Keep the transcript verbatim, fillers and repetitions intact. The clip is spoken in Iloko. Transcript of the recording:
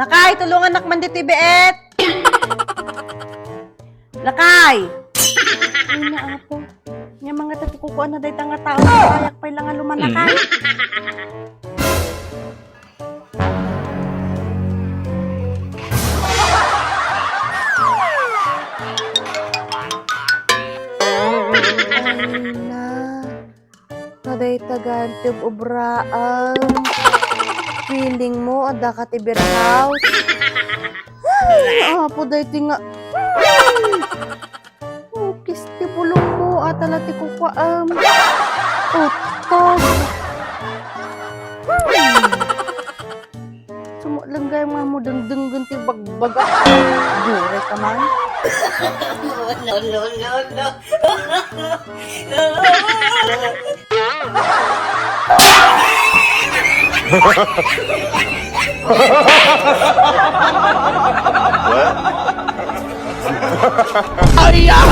Lakay, tulungannak man ditoy biit. Lakay! Ay na, apo. Nya, mga tati, kukuan na dayta nga tao. Ayak pay lang nga lumalakay. Ay na. Kaday tagan ti ubraan. Feeling mo, adda ka ti beer house. Ay, apo, daytoy nga. Ukis ti bulong mo, ata la ti kukuaam. Utog. Sumuleng gayam nga mo dengdenggen ti bagbaga. Gure ka man. No, no, no, no. Ay, ah!